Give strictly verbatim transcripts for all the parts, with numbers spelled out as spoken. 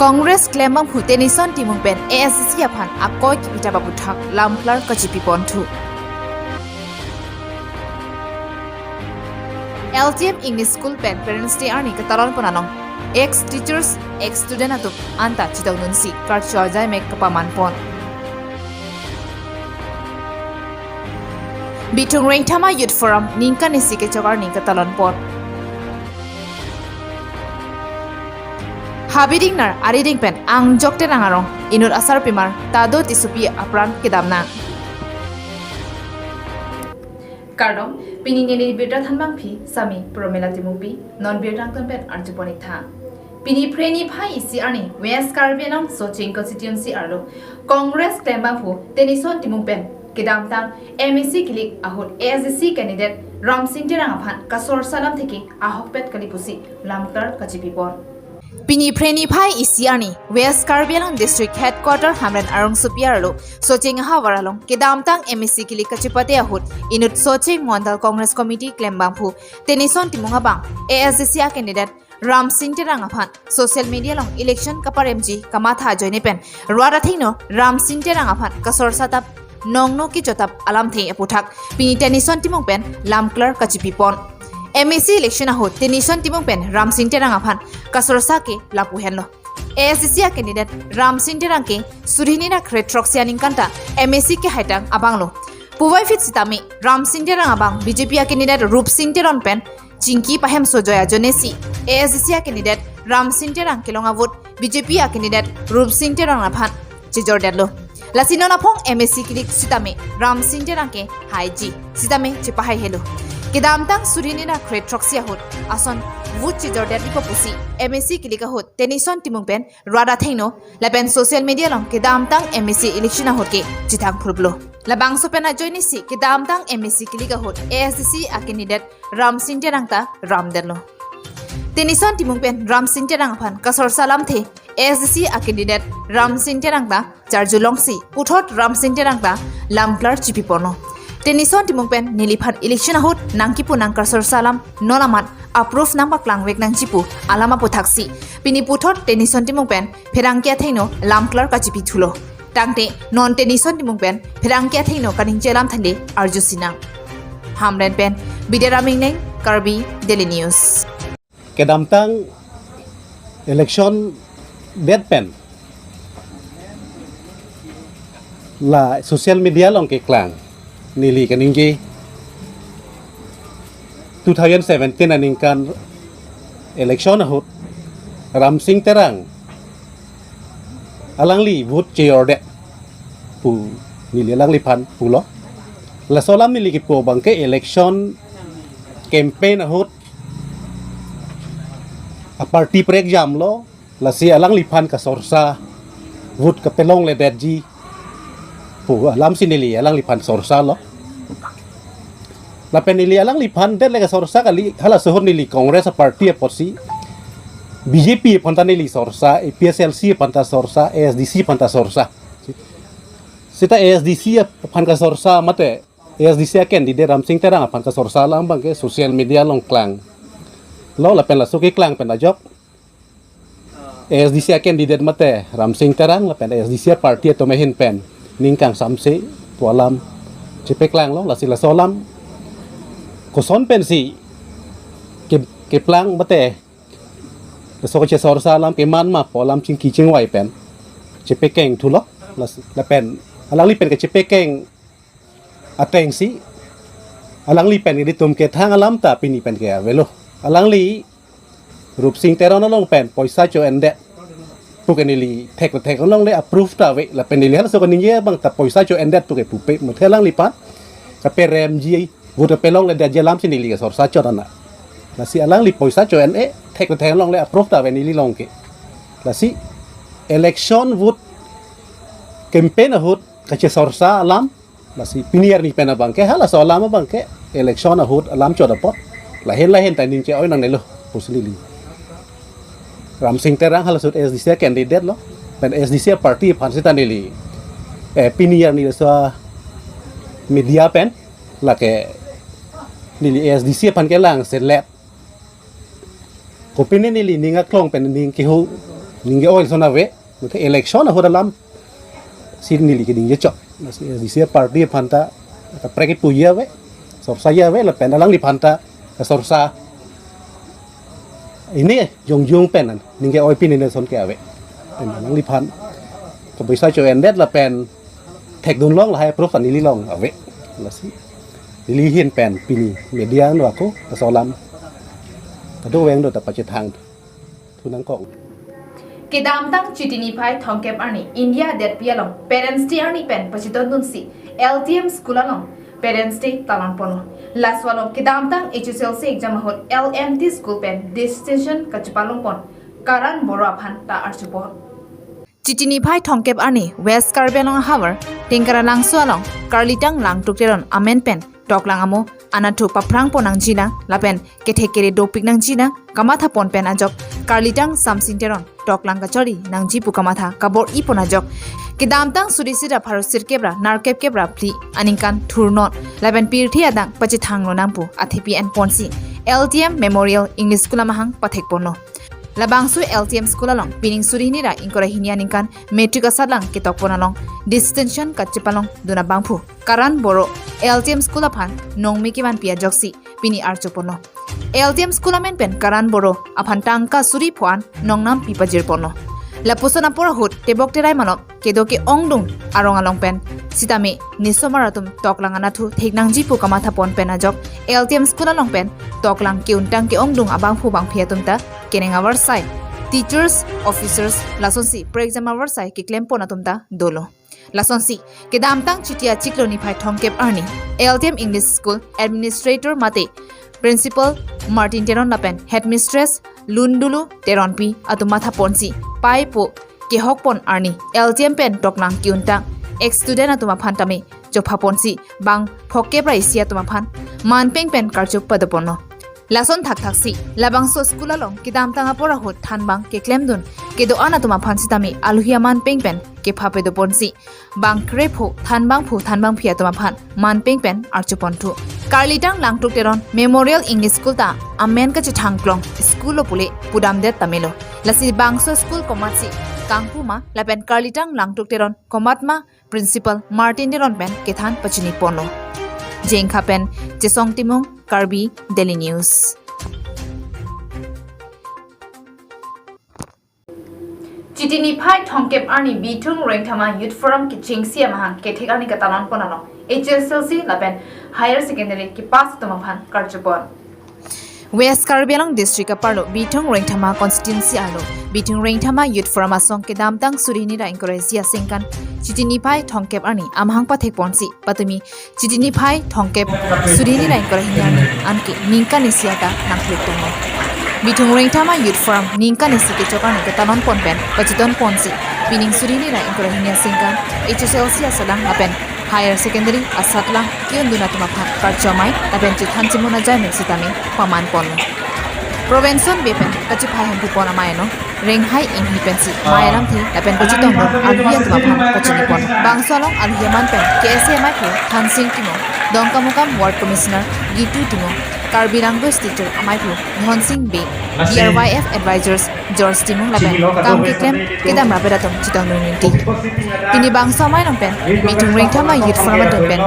Congress klembangphu Tenison Timung pen A S D C aphan akoi kipitap aputhak lamklar kachipi ponthu. L T M English School pen Parents Day arni katalon pon along ex teachers, ex student atum anta chedondunsi karcho ajai mek kapaman pon. Bithung Rengthama Youth Forum ningkan isi kechok arni katalon pon. Habiding nar ariding pen angjok terang arong inut asarpimar Tado Tissopi apran kedam nang. Kardom, pini neli birta thanbangpi sami Promila Timungpi, non birta angton pen arjupon ik tha. Pini Phre niphai isi arni West Karbi Anglong Socheng constituency arlo Congress klembangphu Tenison Timung pen kedamtang M A C kilik ahut A S D C candidate Ramsing Terang aphan kasorsa lamthe ke ahokpet kali pusi lamklar kachipi pon. Pini Phre niphai isi arni West Karbi Anglong District Headquarter Hamren arongsopi arlo Socheng ahavar along kedamtang M A C kilik kachipate ahut inut Socheng Mondal Congress Committee klembangphu Tenison Timung abang A S D C a candidate Ramsing Terang aphan social media along election kaparemji kamatha ajoine pen rat athengno Ramsing Terang aphan kasorsa tap nongno kejotap alamthe aputhak pini Tenison Timung pen lamklar kachipi pon. M A C election ahut Tenison Timung pen Ramsing Terang aphan kasorsa ke lapu henlo. A S D C a candidate Ramsing Terang ke suri hini ra kre throksi aningkan ta M A C kehaitang abang lo. Puvoiphit sitame Ramsing Terang abang B J P a candidate Rupsing Teron pen chingki pahemso ajoine si A S D C a candidate Ramsing Terang kelong avote B J P a candidate Rupsing Teron aphan chejordetlo. Lasi non aphong M A C kilik sitame Ramsing Terang ke haiji sitame chepahai helo. Kedamtang suri hini ra kre throksi ahut ason vote chejordetpo pusi M A C kilik ahut Tenison Timung pen rat athengno lapen social media along kedamtang M A C election ahut ke chethang phruplo. Labangso pen ajoine si kedamtang M A C kilik ahut A S D C a candidate Ramsing Terang ta ramdetlo. Tenison Timung pen Ramsing Terang aphan kasorsa lamthe A S D C a candidate Ramsing Terang ta charjulongsi puthot Ramsing Terang ta lamklar chipi ponlo. Tenison Timung pen neliphan election ahut nangkipu nang kasorsa alam non amat approve nangpaklang vek nangji pu alam aputhaksi pini puthot Tenison Timung pen pherangke athengno lamklar kachipi thulo. Tangte non Tenison Timung pen pherangke athengno kaningje alam than le arjusi nang. Hamren pen Bidya Ram Ingneng, Karbi Daily News. Kedamtang election det pen la social media along keklang neli kaningje two thousand seventeen aningkan election ahut Ramsing Terang alangli vote chejordet pu neli alangliphan pulo. Laso alam neli kipu abangke election campaign ahut a party prekjamlo, lasi alangliphan kasorsa vote kapelongledetji pu alamsi neli alangliphan sorsalo. Lapen neli alangliphan det le kasorsa kali, halaso ahut neli Congress a party apotsi B J P aphan ta neli sorsa, A P H L C aphan ta sorsa, A S D C aphan ta sorsa. Seta A S D C aphan kasorsa mate A S D C a candidate Ramsing Terang aphan kasorsa alam abangke social media along klanglo, lapen laso keklang pen ajok A S D C a candidate mate Ramsing Terang lapen A S D C a party atum ahin pen ning kangsamse pu alam chepaklanglo. Lasi laso alam koson pensi ke, keplang mate laso kachesorsa alam keman ma pu alam chingki chingvai pen chepakeng thulo. Las-, lapen alangli pen kachepakeng atengsi alangli pen ilitum kethang alam ta pini pen ke avelo. Alangli Rupsing Teron along pen poisa cho-endet puke neli thekthek along le approve ta ave, lapen neli halaso kaningje abang ta poisa cho-endet puke pupe muthe alangliphan kaperemji vote pelongledetji alamsi neli kasorsa chot ana. Lasi alangli poisa cho-en-e thekthek along le approve ta ave neli along ke. Lasi election vote campaign ahut kachesorsa alam, lasi pini arni pen abangke halaso alam abangke election ahut alam chot apot lahin lahin ta ning che-oi nangnelo pusi neli. Ramsing Terang halaso ahut A S D C candidate lo, pen A S D C party aphan seta neli, eh, pini arni laso media pen lake neli A S D C aphan kelang selet. Kopine neli ning aklong pen ning keho Ningje oi son ave, mate election ahut alam si neli ke ningje chok. Lasi S D C party aphan ta kaprek puji ave, sorsa ji ave, lapen alangliphan ta sorsa. Ini jongjong pen an, ningje oi pini ne son ke ave. Pen alangliphan kaboisa cho-endet lapen thekdun long lahai approve an neli long ave. Lasi neli ahin pen pini media nang ako laso alam kadokave do ta pachethang thu nangkok. Kedamtang Chiti niphai thomkep arni India adetpi along Parents Day arni pen pachitondunsi L T M school along Parents Day talon ponlo. Laso along kedamtang H S L C exam ahut L M T school pen distinction kachepalong pon Karan Boro aphan ta arjupon. Chiti niphai thomkep arni West Karbi Anglong ahavar Tingkara Langso along Karlitang Langtuk Teron amen pen toklang amo anatthu paphrang pon nangjilang lapen kethek kere dopik nangjilang kamathapon pen ajok Karlitang Samsing Teron toklang kachari nangji pu kamatha kabor-i pon ajok kedamtang suri sita pharo sirkep ra nerkep kep ra phli aningkan thurnon lapen pirthe adang pachethanglo nang pu athepi enponsi L T M Memorial English School amahang pathek ponlo. Labangso L T M school along pining suri hini ra ingkoi ra hini aningkan matric asatlang ketok pon along distinction kachepalong dun abangphu Karan Boro L T M school aphan nongme kevanpi ajoksi pini arjuponlo. L T M school amen pen Karan Boro aphan tangka suri pho an nongnampi pajirponlo. Lapuson apor ahut tebok terai malom kedo ke-ongdung arong along pen sitame nesomar atum toklang anatthu thek nangji pu kamathapon pen ajok L T M school along pen toklang ke-untang ke-ongdung abangphu bangphi atum ta keneng avarsai teachers, officers lasonsi pre-exam avarsai keklem pon atum ta dolo. Lasonsi kedamtang Chiti achiklo niphai thomkep arni L T M English School administrator mate principal Martin Teron lapen headmistress Lundulu Teronpi atum mathaponsi paipo kehok pon arni L T M pen toklang ke-untang ex student atum aphan tame chophaponsi bang phokep ra isi atum aphan manpeng pen karcho padoponlo. Lason thakthaksi labangso school along kedamtang apor ahut thanbang keklemdun kedo-an atum aphan sitame alohi amanpeng pen kepha pedoponsi bang krepho thanbangphu thanbangphi atum aphan manpeng pen arjuponthu. Karlitang Langtuk Teron Memorial English School ta amen kachethang klong school lo pule pudamdet tamelo. Lasi bangso school komatsi kangpu ma lapen Karlitang Langtuk Teron komat ma principal Martin Teron pen kethan pachiniponlo. Jengkha pen Chesong Timung, Karbi Daily News. Chiti niphai thomkep arni Bithung Rengthama Youth Forum kechengsi amahang kethek arni katalon pon along H S L C lapen higher secondary kepass atum aphan karjupon. West Karbi Anglong District aparlo Bithung Rengthama constituency arlo Bithung Rengthama Youth Forum asong kedamtang suri hini ra ingkoi ra isi asengkan Chiti niphai thomkep arni amahang pathek ponsi patumi Chiti niphai thomkep suri hini ra ingkoi ra hini arni anke ningkan isi ata nangphlek tonglo. Bithung Rengthama Youth Forum ningkan isi kechok arni ketalon pon pen pachiton ponsi pining suri hini ra ingkoi ra hini asengkan H S L C asalang lapen higher secondary asatlang ke-undun atum aphan karcho amei lapen chethan chimon ajai mek sitame paman ponlo. Province on be pen kachiphai hemphu pon amei ano Renghai Inghi pensi mei alamthe lapen kachitongdun alohi atum aphan pachini pon. Bangso along alohi aman pen K S A amaiphu Thansing Timung, Dongkamukam Ward Commissioner Gitu Timung, Karbi Language Teacher amaiphu Dhonsing Bey, D R Y F Advisors George Timung lapen kam keklem kedam rapet atum chitongdun ninti. Pini bangso amei along pen Bithung Rengthama Youth Forum atum pen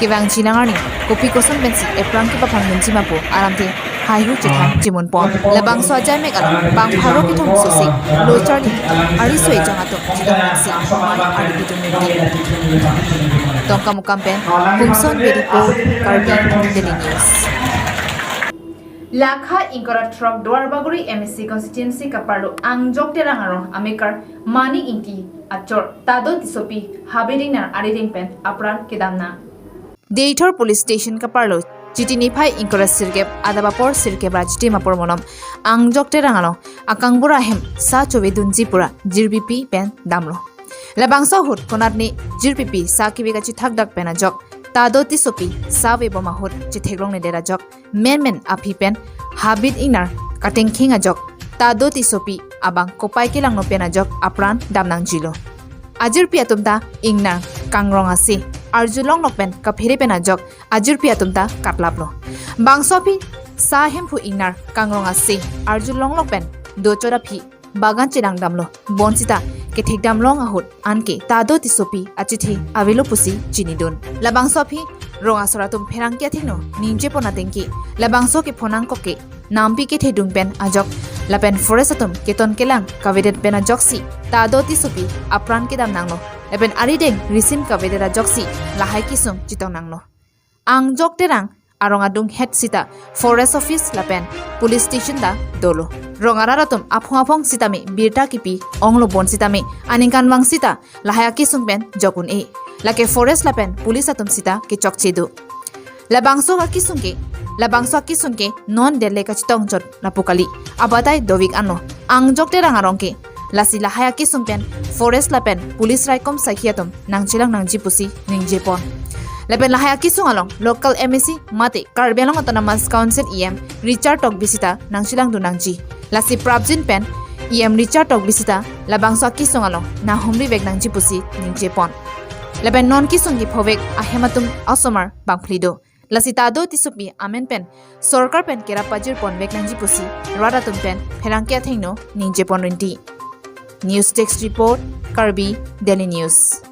kevangji nang arni kopi koson pensi ephrang kepaphang dunji ma pu alamthe haihui chethan chimon pon. Labangso ajai mek along bang pharo kethom sose lo charli ariso ejang atum chidong si mai ari bidung meti. Dongkamukam pen Pumson Bey report, Karbi Daily News. Lakha ingkoi ra throk Duarbagori M A C constituency kaparlo Angjok Terang arong amekar Manik Ingti achor Tado Tissopi Habit Ingnar arideng pen apran kedam nang. Deithor Police Station kaparlo Chiti niphai ingkoi ra sirkep adap apor sirkep ra chitim apor monom Angjok Terang along akangbura ahem sa chove dunji pura jirbipi pen damlo. Labangso ahut konatne jirbipi sa keve kachethak dak pen ajok Tado Tissopi sa vebom ahut chetheklongledet ajok menmen aphi pen Habit Ingnar katengkhing ajok Tado Tissopi abang kopai kelangno pen ajok apran dam nangjilo. Ajirpi atum ta ingnar kangrong ase arjulonglok pen kaphere pen ajok ajirpi atum ta katlaplo. Bangso aphi sa hemphu ingnar kangrong ase arjulonglok pen dochot aphi bagan chelangdamlo. Bonsita kethekdam long ahut anke Tado Tissopi achethe avelo pusi chinidun. Labangso aphi rong asor atum pherangke athengno ningjepon ateng ke labangso kephonangkok ke nampi kethedung pen ajok lapen forest atum keton kelang kavedet pen ajoksi Tado Tissopi apran kedam nanglo. Lapen arideng risim kavedet ajoksi lahai kesung chetong nanglo. Angjok Terang arong adung het sita forest office lapen police station ta dolo. Rong arat atum aphong aphong sitame birta kipi onglo, bonsitame aningkanvang sita lahai akesung pen jok un-e. Lake forest lapen police atum sita kechokche do. Labangso akesung ke, labangso akesung ke non dele kachetong jot lapu kali. Abatai dovik anlo. Angjok Terang arong ke lasi lahai akesung pen forest lapen police raikom sakhi atum nangchelang nangji pusi ningjepon. Lapen lahai akesung along local M A C mate Karbi Anglong Autonomous Council E M Richard Tokbi sita nangchelangdun nangji. Lasi prapjin pen E M Richard Tokbi sita labangso akesung along nanghumrivek nangji pusi ningjepon. Lapen non kesung kephovek ahem atum osomar bangphli do. Lasi Tado Tissopi amen pen sorkar pen kerap pajirponvek nangji pusi rat atum pen pherangke athengno ningjepon rinti. News Desk Report, Karbi Daily News.